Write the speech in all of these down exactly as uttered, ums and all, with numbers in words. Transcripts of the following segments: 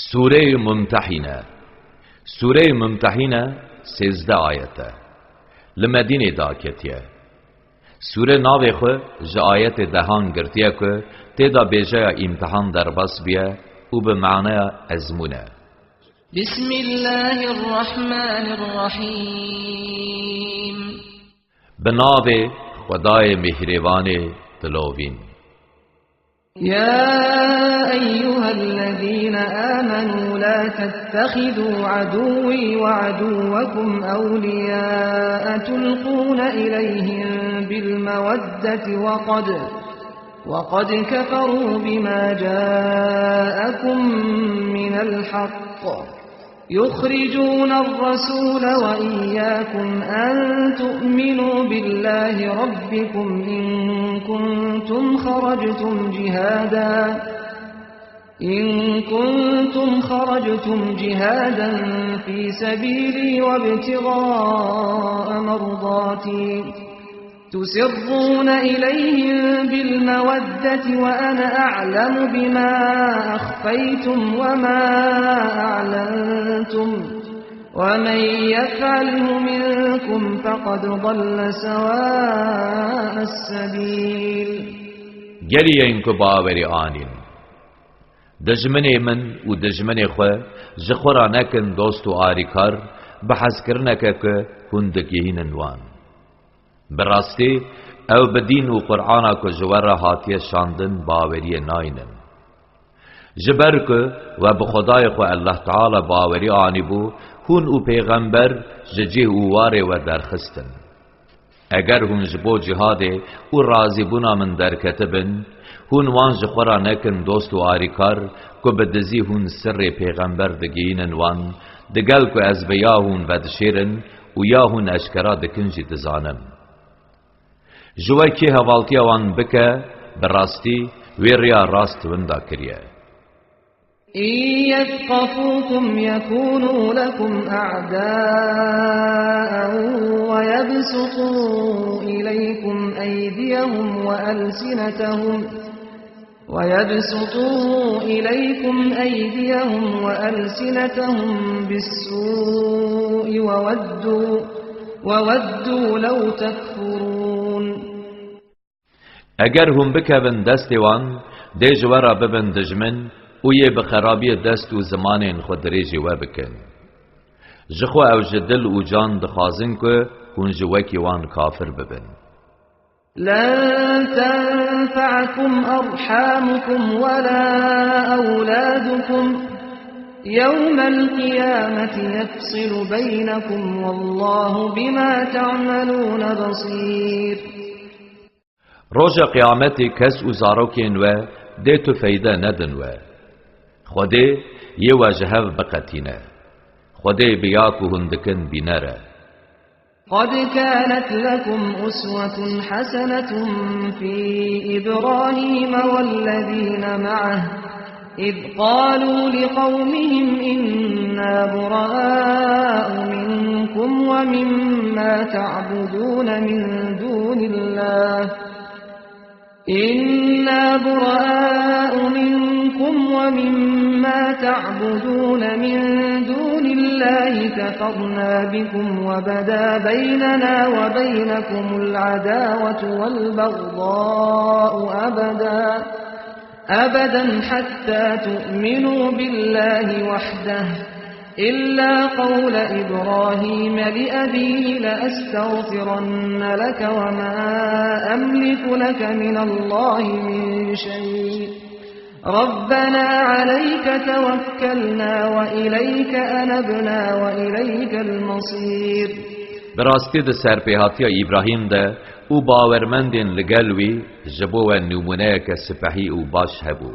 Sûreyê Mumtehîne. Sûreyê Mumtehîne sêzdeh ayet e. Li Medînê daketiye. Sûre navê xwe ji ayetê dehan girtiye ku tê de bêjeya îmtihan derbas bûye û bi manaya ezmûn e. بسم الله الرحمن الرحيم. Bi navê Xwedayê Mîhrêvanê dilovîn. يا أيها الذين آمنوا لا تتخذوا عدوي وعدوكم أولياء تلقون إليهم بالمودة وقد، وقد كفروا بما جاءكم من الحق يخرجون الرسول وإياكم أن تؤمنوا بالله ربكم إن كنتم خرجتم جهادا، إن كنتم خرجتم جهادا في سبيلي وابتغاء مرضاتي تسرون إليهم بالمودة وأنا أعلم بما أخفيتم وما أعلنتم، ومن يفعله منكم فقد ضل سواء السبيل. Gelî yên ku bawerî anîn. Dijminê min û dijminê xwe ji xwe re nekin dost û arîkar, bi hezkirineke ku hûn digihînin wan. Bi rastî, ew bi dîn û Qur'ana ku ji we re hatiye şandin baweriyê naynin. Ji ber ku we bi Xwedayê xwe Allah Teala bawerî anîbû, hûn û pêxember ji cih û warê we derxistin. Eger hûn ji bo cihadê û razîbûna min derketibin, hûn wan ji xwe re nekin dost û arîkar, ku bi dizî hûn sirrê pêxember digihînin wan, digel ku ez bi ya hûn vedişêrin û ya hûn eşkera dikin jî dizanim. Ji we kê hevaltiya wan bike, bi rastî wê riya rast winda kiriye. إن يثقفوكم يكونوا لكم أعداء ويبسطوا إليكم أيديهم وألسنتهم، ويبسطوا إليكم أيديهم وألسنتهم بالسوء وودوا، وودوا لو تكفرون. Eger hûn bikevin destê wan, dê ji we re bibin dijmin û yê bi xerabiyê dest û zimanên xwe dirêjî we bikin. Ji xwe ew ji dil û can dixwazin ku hûn ji wekî wan kafir bibin. لن تنفعكم أرحامكم ولا أولادكم، يوم القيامة يفصل بينكم والله بما تعملون بصير. Roja qiyametê kes û zarokên we dê tu feyde nedin we. Xwedê yê we ji hev biqetîne. Xwedê bi ya ku hûn dikin bîner e. قد كانت لكم أسوة حسنة في إبراهيم والذين معه إذ قالوا لقومهم إنا براء منكم ومما تعبدون من دون الله، إنا براء منكم ومما تعبدون من دون الله كفرنا بكم وبدا بيننا وبينكم العداوة والبغضاء أبدا، أبدا حتى تؤمنوا بالله وحده، إلا قول إبراهيم لأبيه لأستغفرن لك وما أملك لك من الله من شيء، ربنا عليك توكلنا وإليك أنبنا وإليك المصير. Bi rastî di serpêhatiya Îbrahîm de û bawermendên li gel wî ji bo we nimûneyeke sipehî û baş hebû.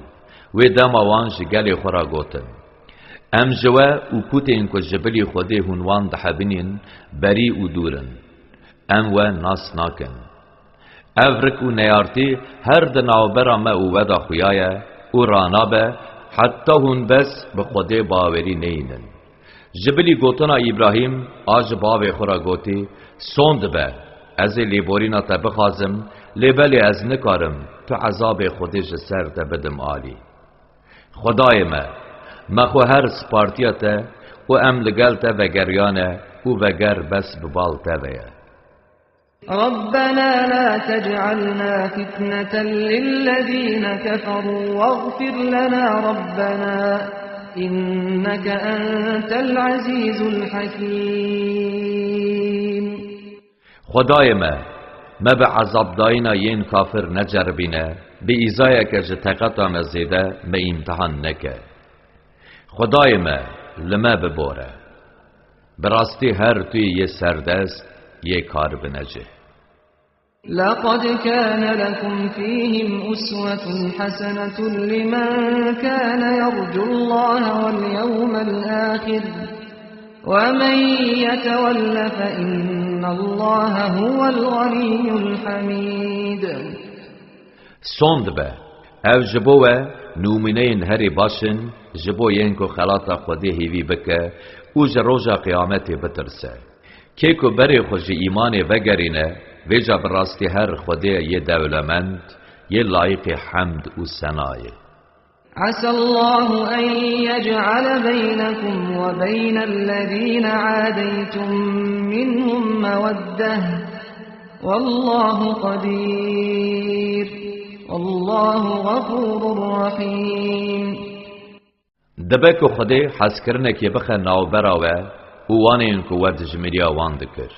Wê dema wan ji gelê xwe re gotin: Em ji we û pûtên ku ji bilî Xwedê hûn wan dihebinîn, berî û dûr in. Em we nas nakin. Ev rik û neyartî her di navbera me û we de xuya ye û ranabe, heta hûn bes bi Xwedê bawerî neynin. Ji bilî gotina Îbrahîm a ji bavê xwe re gotî: Sond be, ez ê lêborîna te bixwazim, lê belê ez nikarim, tu ezabê Xwedê ji ser te bidim alî. Xwedayê me, Me xwe her spartiya te û em li gel te vegeriyane û veger bes bi bal te ve ye. ربنا لا تجعلنا فتنة للذين كفروا واغفر لنا ربنا إنك أنت العزيز الحكيم. Xwedayê me, me bi ezabdayîna yên kafir neceribîne, bi îzayeke ji teqeta me zêde me îmtihan neke. Xwedayê me, li me bibore. Bi rastî her tu yê serdest, yê karbinecih. لقد كان لكم فيهم أسوة حسنة لمن كان يرجو الله واليوم الآخر ومن يتول فإن الله هو الغني الحميد. Sond be, ev ji bo we nûmûneyên herî baş in, ji bo yên ku xelata Xwedê hêvî bike û ji roja qiyametê bitirse. Kê ku berê xwe ji îmanê vegerîne, vêca bi rastî her Xwedê yê dewlemend, yê layîqê hemd û sena ye. عسى الله أن يجعل بينكم وبين الذين عاديتم منهم مودة والله قدير والله غفور رحيم. Dibe ku Xwedê hezkirinekê bixe navbera we û wanên ku we dijmiriya wan dikir.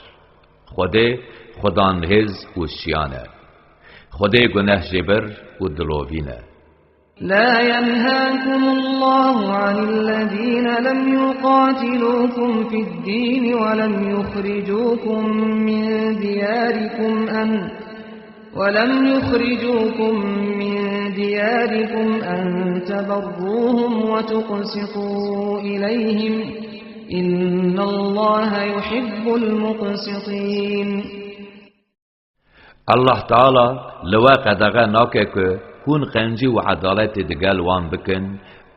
Xwedê, Xudan hêz û şiyan e. Xwedê guneh jêbir û dilovîn e. لا ينهاكم الله عن الذين لم يقاتلوكم في الدين ولم يخرجوكم من دياركم أن ولم يخرجوكم من دياركم أن تبروهم وتقسطوا إليهم إن الله يحب المقسطين. Allah Teala li we qedexe nake ku hûn qencî û edaletê digel wan bikin,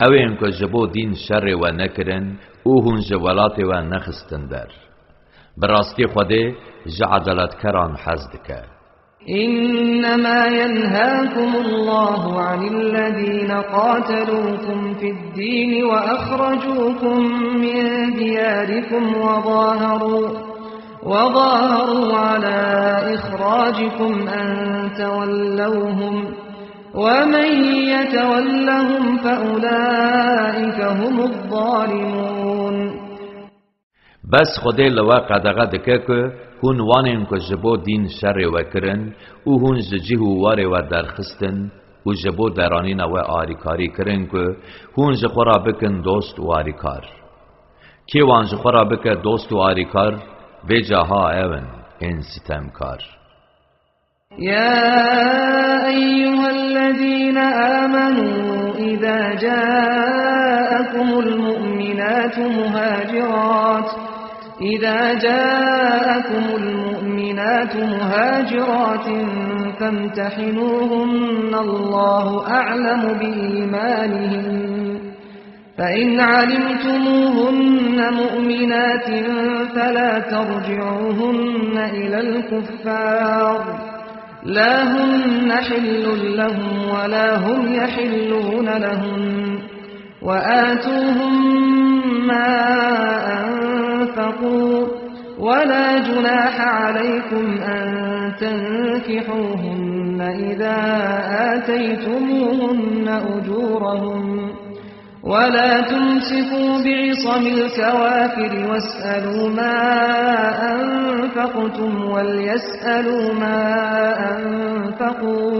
ewên ku ji bo dîn şerê we nekirin û hûn ji welatê we nexistin der. Bi rastî Xwedê ji edaletkeran hez dike. إنما ينهاكم الله عن الذين قاتلوكم في الدين وأخرجوكم من دياركم وظاهروا وظاهروا على إخراجكم أن تولوهم ومن يتولهم فأولئك هم الظالمون. Bes Xwedê li we qedexe dike ku hûn wanên ku ji bo dîn şerê we kirin û hûn ji cih û warê we derxistin û ji bo deranîna we arîkarî kirin ku hûn ji xwe re bikin dost û arîkar. Kê wan ji xwe re bike dost û arîkar, vêca ha ew in ên sitemkar. يا أيها الذين آمنوا إذا جاءكم المؤمنات مهاجرات إذا جاءكم المؤمنات مهاجرات فامتحنوهن الله أعلم بإيمانهن فإن علمتموهن مؤمنات فلا ترجعوهن إلى الكفار لا هن حل لهم ولا هم يحلون لهن وآتوهم ما أنفقوا ولا جناح عليكم أن تنكحوهن إذا آتيتموهن أجورهن ولا تمسكوا بعصم الكوافر واسألوا ما أنفقتم وليسألوا ما أنفقوا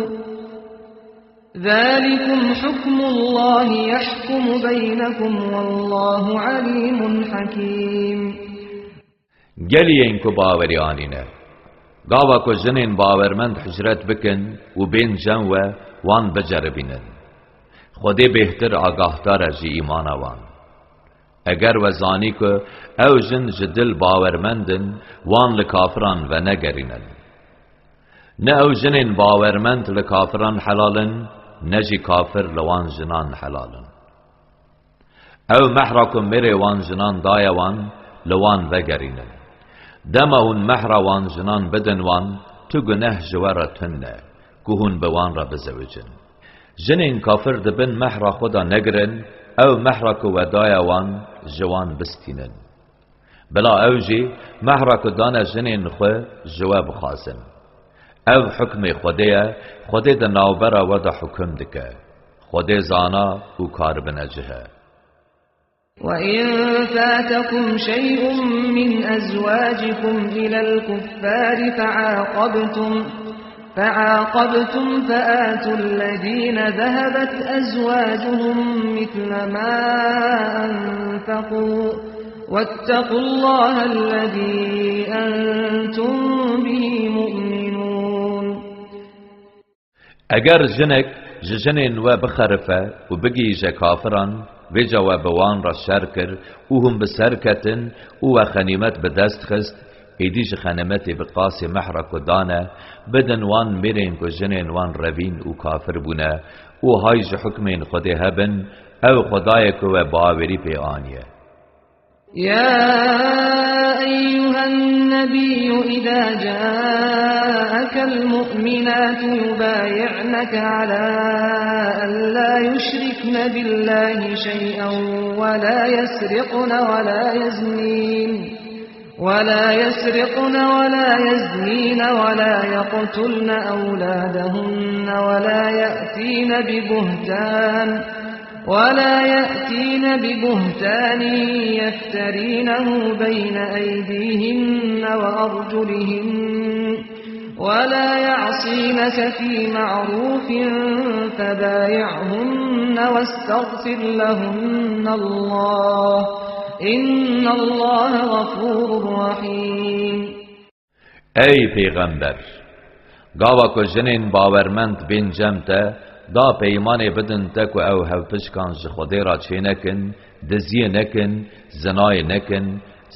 ذلكم حكم الله يحكم بينكم والله عليم حكيم. Gelî yên ku bawerî anîne. Gava ku jinên bawermend hicret bikin û bên cem we, wan biceribînin. Xwedê bêhtir agahdar e ji îmana wan. Eger we zanî ku ew jin ji dil bawermend in, wan li kafiran venegerînin. Ne ew jinên bawermend li kafiran helal in, ne jî kafir li wan jinan helal in. Ew mehra ku mêrê wan jinan daye wan, li wan vegerînin. Dema hûn mehra wan jinan bidin wan, tu guneh ji we re tune, ku hûn bi wan re bizewicin. Jinên kafir di bin mehra xwe de negirin, Ew mehra ku we daye wan, ji wan bistînin. Bila ew jî mehra ku dane jinên xwe, ji we bixwazin. Ev hukmê Xwedê ye, Xwedê di navbera we de hukum dike. Xwedê zana û karbinecih e. وإن فاتكم شيء من أزواجكم إلى الكفار فعاقبتم، فعاقبتم فآتوا الذين ذهبت أزواجهم مثل ما أنفقوا، واتقوا الله الذي أنتم به مؤمنون. Eger jinek ji jinên we bixerife û bigihîje kafiran, vêca we bi wan re şer kir û hûn bi ser ketin û we xenîmet bi dest xist, êdî ji xenîmetê bi qasê mehra ku dane, bidin wan mêrên ku jinên wan revîn û kafir bûne û hay ji hukmên Xwedê hebin, ew Xwedayê ku we bawerî pê aniye. يا أيها النبي إذا جاءك المؤمنات يبايعنك على أن لا يشركن بالله شيئا ولا يسرقن ولا يزنين، ولا يسرقن ولا يزنين ولا يقتلن أولادهن ولا يأتين ببهتان، ولا يأتين ببهتان يفترينه بين أيديهن وأرجلهن، ولا يعصينك في معروف فبايعهن واستغفر لهن الله، إن الله غفور رحيم. Ey Pêxember! Gava ku jinên bawermend bên cem te, da peymanê bidin te ku ew hevpişkan ji Xwedê re çênekin, diziyê nekin, zinayê nekin,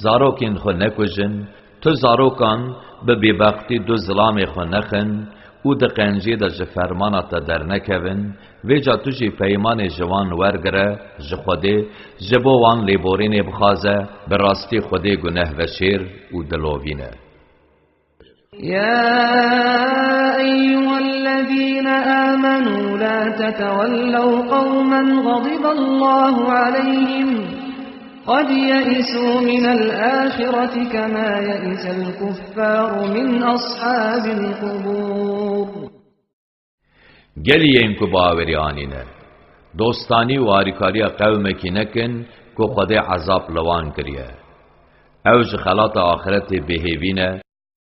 zarokên xwe nekujin, tu zarokan bi bêbextî du zilamê xwe nexin û di qenciyê de ji fermana te dernekevin, vêca tu jî peymanê ji wan wergire, ji Xwedê, ji bo wan lêborînê bixwaze, bi rastî Xwedê gunehveşêr û dilovîn e. يا أيها الذين آمنوا لا تتولوا قوما غضب الله عليهم قد يئسوا من الآخرة كما يئس الكفار من أصحاب القبور. Gelî yên ku bawerî anîne, dostanî û harîkariya qewmekî nekin ku Xwedê ezab li wan kiriye. Ew ji xelata axretê bêhêvî ne,